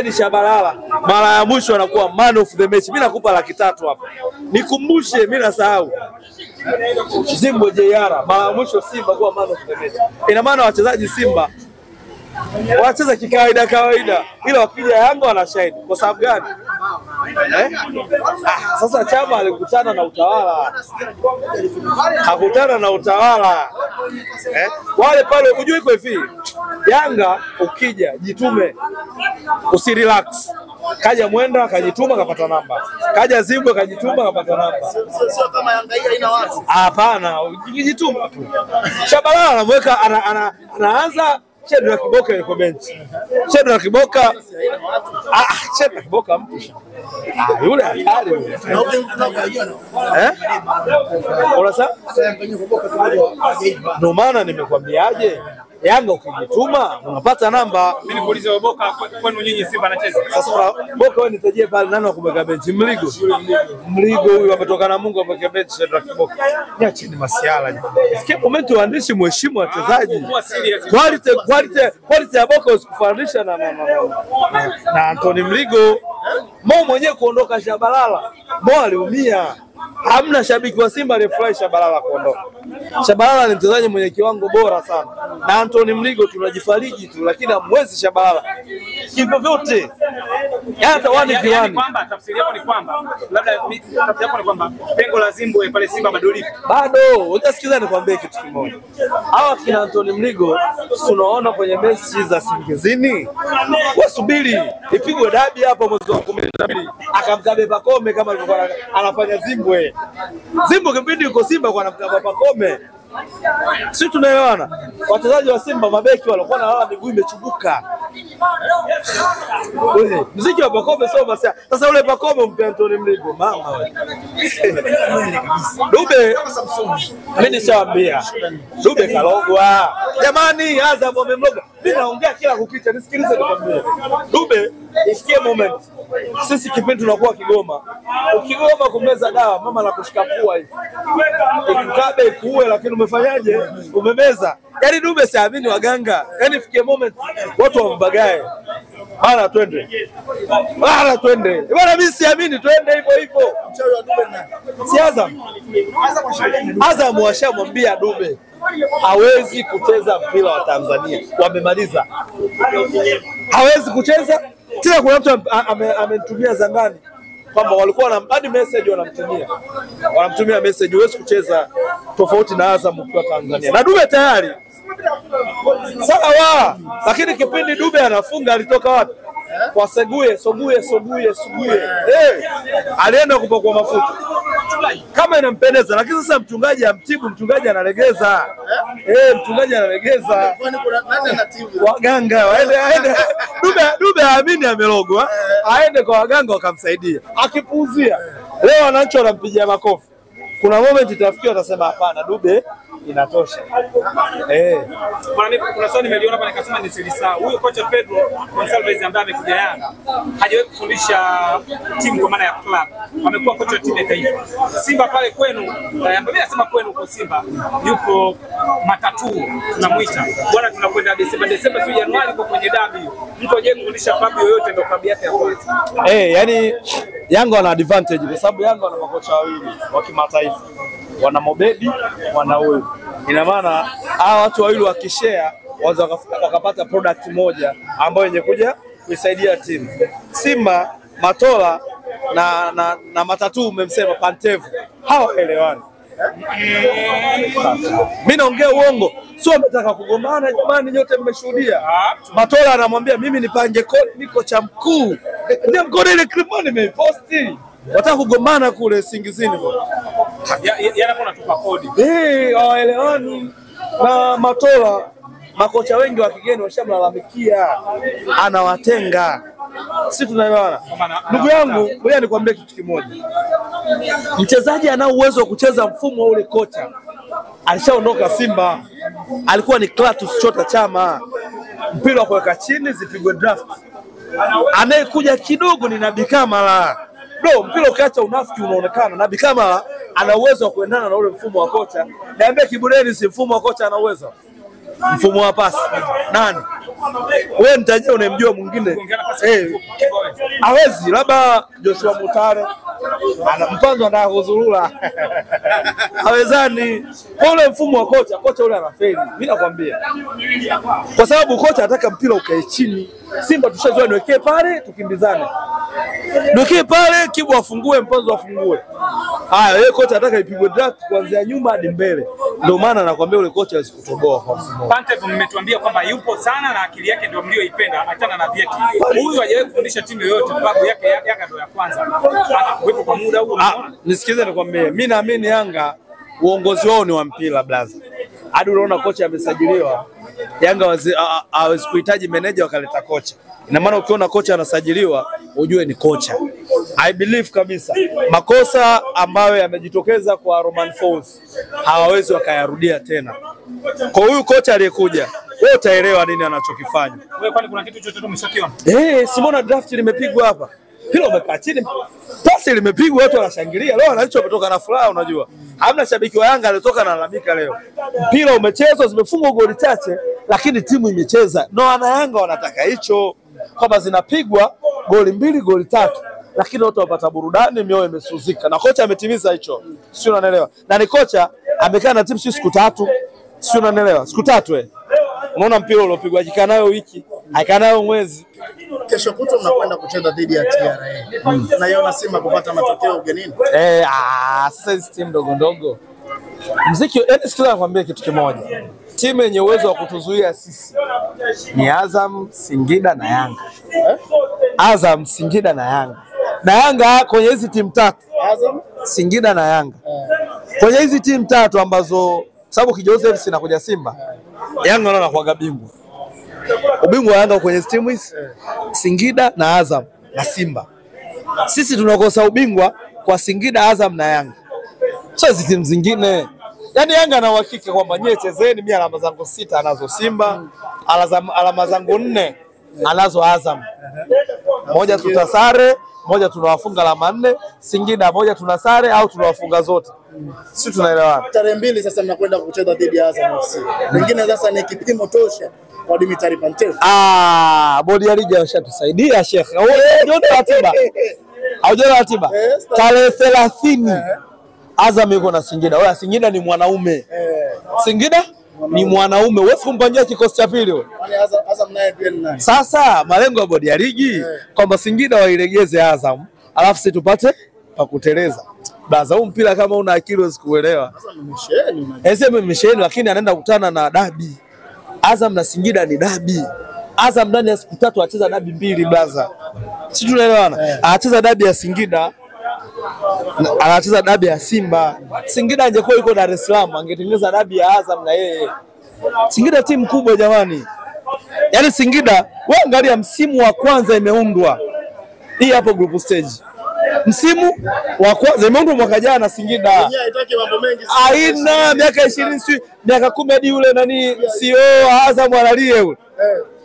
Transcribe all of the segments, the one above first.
Hussein Shabalala mara ya mwisho anakuwa man of the match. Mimi nakupa 300,000 hapa. Nikumbushe, mimi nasahau. Zimbwe JR mara ya mwisho Simba kuwa man of the match. Ina maana wachezaji Simba wanacheza kikawaida kawaida, ila wakija Yanga wanashine. Kwa sababu gani? Sasa Chama alikutana na utawala. Hakutana na utawala. Wale pale unajua iko hivi. Yanga ukija jitume. Usirelax. Kaja Mwenda kajituma kapata namba. Kaja Zimbwe kajituma kapata namba. Sio kama Yanga hii haina watu. Hapana, ukijituma tu. Shabalala anamweka anaanza Shedrack Kiboka yuko bench. Shedrack Kiboka Shedrack Kiboka mtu. Yule hatari yule. Unasema? Ndio maana nimekwambiaje? Yanga ukijituma unapata namba. Mimi nikuulize Boka, kwenu nyinyi Simba anacheza? Sasa Boka wewe nitajie pale nani wa kumweka bench? Mligo. Mligo huyu ametoka na Mungu amweke bench Shedrack Kiboka. Niacheni masiala jamani. Sikia moment waandishi mheshimu wachezaji. Quality ya Boka usikufananisha na Anthony Mligo. Mo mwenyewe kuondoka Shabalala, Mo aliumia. Hamna shabiki wa Simba aliyefurahi Shabalala kuondoka. Shabalala ni mchezaji mwenye kiwango bora sana. Na Anthony Mligo tunajifariji tu, lakini hamwezi Shabalala kivyo vyote. Hata wani viani. Kwamba tafsiri yako ni kwamba labda tafsiri yako ni kwamba pengo la Zimbwe pale Simba bado lipo. Bado, utasikiza nikwambie kitu kimoja. Hawa kina Anthony Mligo tunaona kwenye mechi za Singizini. Wasubiri ipigwe dabi hapo mwezi wa 12. Akamkabe Pakome kama alivyokuwa anafanya Zimbwe. Zimbwe kipindi yuko Simba kwa anamkaba Pakome. Sisi tunaelewana. Wachezaji wa Simba mabeki walikuwa wanalala miguu imechubuka. Wewe muziki wa Pakome sio basi. Sasa ule Pakome umpe Anthony Mligo mama wewe. Dube mimi nishawaambia. Dube kalogwa. Jamani Azam wamemloga. Mimi naongea kila kukicha, nisikilize nikwambie. Dube ifikie moment. Sisi kipindi tunakuwa Kigoma. Ukigoma kumeza dawa mama anakushika pua hivi. Ikukabe ikuue, lakini umefanyaje? Umemeza. Yaani Dube siamini waganga. Yaani ifikie moment watu wambagae. Bana twende. Bana twende. Bana mimi siamini twende hivyo hivyo. Mchawi wa Dube nani? Si Azam. Azam washamwambia Dube hawezi kucheza mpira wa Tanzania. Wamemaliza. Hawezi kucheza. Tena kuna mtu amenitumia zangani kwamba walikuwa na hadi message wanamtumia. Wanamtumia message huwezi kucheza tofauti na Azam ukiwa Tanzania. Na Dube tayari. Sawa, lakini kipindi Dube anafunga alitoka wapi? Kwa Seguye, Soguye, Soguye, Suguye. Alienda kupakwa mafuta. Kama inampendeza, lakini sasa mchungaji amtibu, mchungaji analegeza. Mchungaji analegeza. Waganga waende aende. Dube aamini amelogwa, aende kwa waganga wakamsaidia. Akipuuzia. Leo wananchi wanampigia makofi. Kuna moment itafikia watasema hapana Dube inatosha. Kuna swali nimeliona hapa nikasema nisilisahau. Huyu kocha Pedro Gonçalves ambaye amekuja Yanga hajawahi kufundisha timu kwa maana ya club. Amekuwa kocha wa timu ya taifa. Simba pale kwenu, mimi nasema kwenu kwa Simba yupo Matatu tunamuita. Bwana tunakwenda Desemba sio Januari kwa kwenye dabi. Mtu hajawahi kufundisha club yoyote ndio klabu yake ya kwanza. Yaani Yanga wana advantage kwa sababu Yanga wana makocha wawili wa kimataifa. Wana Mobedi, wana huyu. Ina maana hawa watu wawili wakishare waanza wakapata product moja ambayo yenye kuja kuisaidia timu. Simba, Matola na Matatu umemsema Pantevu hawaelewani. Mimi naongea uongo? Sio ametaka kugombana jamani, nyote mmeshuhudia. Matola anamwambia mimi nipange kodi, niko cha mkuu. Ndio mkono ile clip nimeiposti. Wataka kugombana kule Singizini bwana. Yanapo natupa kodi. Hawaelewani. Na Matola makocha wengi wa kigeni washamlalamikia, anawatenga. Sisi tunaelewana. Ndugu yangu, ngoja nikwambie kitu kimoja. Mchezaji ana uwezo wa kucheza mfumo wa ule kocha. Alishaondoka Simba. Alikuwa ni Clatous Chota Chama. Mpira wa kuweka chini zipigwe draft. Anayekuja kidogo ni Nabi Kamara. Bro, mpira ukiacha unafiki unaonekana. Nabi Kamara ana uwezo wa kuendana na ule mfumo wa kocha. Niambie Kibureni si mfumo wa kocha ana uwezo? Mfumo wa pasi. Nani? Wewe mtajia unayemjua mwingine hawezi, labda Joshua Mutare ana mpanzo anataka kuzurura. Hawezani. Kwa ule mfumo wa kocha, kocha ule anafeli. Mimi nakwambia. Kwa sababu kocha anataka mpira ukae chini. Simba tushazoea niwekee pale tukimbizane. Niwekee pale Kibu afungue, Mpanzo afungue. Haya, yeye kocha anataka ipigwe draft kuanzia nyuma hadi mbele. Ndio maana nakwambia ule kocha hawezi kutoboa kwa mfumo. Pantev mmetuambia kwamba yupo sana na akili yake ndio mlioipenda, achana na vyeti. Huyu hajawahi kufundisha timu yoyote, klabu yake Yanga ndio ya kwanza. Atakuwepo kwa muda huo unaona? Nisikize nikwambie, mimi naamini Yanga uongozi wao ni wa mpira blaza. Hadi unaona kocha amesajiliwa, Yanga hawezi kuhitaji meneja wakaleta kocha. Ina maana ukiona kocha anasajiliwa ujue ni kocha. I believe kabisa makosa ambayo yamejitokeza kwa Roman Falls hawawezi wakayarudia tena. Kwa huyu kocha aliyekuja, wewe utaelewa nini anachokifanya. Wewe kwani kuna kitu chochote umeshakiona? Simona draft limepigwa hapa. Hilo umekaa chini. Pasi limepigwa watu wanashangilia. Leo wananchi wametoka na furaha unajua. Hamna shabiki wa Yanga alitoka na lalamika leo. Mpira umechezwa, zimefungwa goli chache, lakini timu imecheza. No, wana Yanga wanataka hicho. Kwamba zinapigwa goli 2 goli 3, lakini watu wapata burudani, mioyo imesuzika. Na kocha ametimiza hicho. Sio, unanielewa? Na ni kocha amekaa na timu siku 3. Sio, unanielewa? Siku 3 Unaona mpira uliopigwa akikaa nayo wiki, akikaa nayo mwezi. Kesho kutwa mnakwenda kucheza dhidi ya TRA. Naiona Simba kupata matokeo ugenini. Sasa hizi timu ndogo ndogo. Muziki, yaani sikiza nikwambie kitu kimoja. Timu yenye uwezo wa kutuzuia sisi ni Azam, Singida na Yanga. Azam, Singida na Yanga. Na Yanga kwenye hizi timu tatu. Azam, Singida na Yanga. Kwenye hizi timu tatu ambazo sababu Kijose FC inakuja Simba. Yanga ndio anakuwa bingwa. Ubingwa wa Yanga kwenye timu hizi Singida na Azam na Simba. Sisi tunakosa ubingwa kwa Singida, Azam na Yanga. Sio hizi timu zingine. Yaani Yanga ana uhakika kwamba nyie chezeni, mimi alama zangu 6 anazo Simba, alama zangu 4 anazo Azam. Moja tutasare, moja tunawafunga alama 4, Singida moja tunasare au tunawafunga zote. Sisi tunaelewana. Tarehe 2 sasa mnakwenda kucheza dhidi ya Azam FC. Wengine sasa ni kipimo tosha kwa Dimitri Pantev. Bodi ya ligi washatusaidia Sheikh. Unaona ratiba? Haujaona ratiba? Tarehe 30 Azam yuko na Singida. Wewe Singida ni mwanaume. Singida ni mwanaume. Wewe kumpangia kikosi cha pili wewe. Azam naye pia ni nani? Sasa malengo ya bodi ya ligi kwamba Singida wailegeze Azam, alafu sisi tupate pa kuteleza. Baza huu mpira kama una akili huwezi kuelewa. Azam ni msheni unajua. Sema msheni lakini anaenda kukutana na dabi. Azam na Singida ni dabi. Azam ndani ya siku 3 acheza dabi 2 blaza. Sisi tunaelewana. Anacheza dabi ya Singida, anacheza dabi ya Simba. Singida angekuwa yuko Dar es Salaam angetengeneza dabi ya Azam na yeye. Singida timu kubwa jamani. Yaani Singida, wewe angalia msimu wa kwanza imeundwa. Hii hapo group stage. Msimu wa kwanza imeundwa mwaka jana Singida. Haitaki mambo mengi. Haina miaka 20 si miaka 10 hadi yule nani CEO Azam analia yule.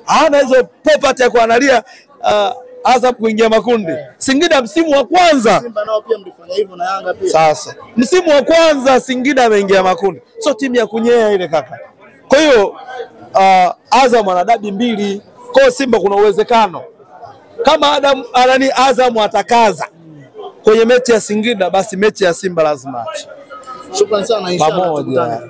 Hana hizo popat ya kuanalia Azam kuingia makundi. Singida msimu wa kwanza. Simba nao pia mlifanya hivyo na Yanga pia. Sasa msimu wa kwanza Singida ameingia makundi. Sio timu ya kunyea ile kaka. Kwa hiyo Azam ana dabi 2. Kwa Simba kuna uwezekano kama Adam anani Azam atakaza kwenye mechi ya Singida, basi mechi ya Simba lazima. Shukrani sana, inshallah Pamoja.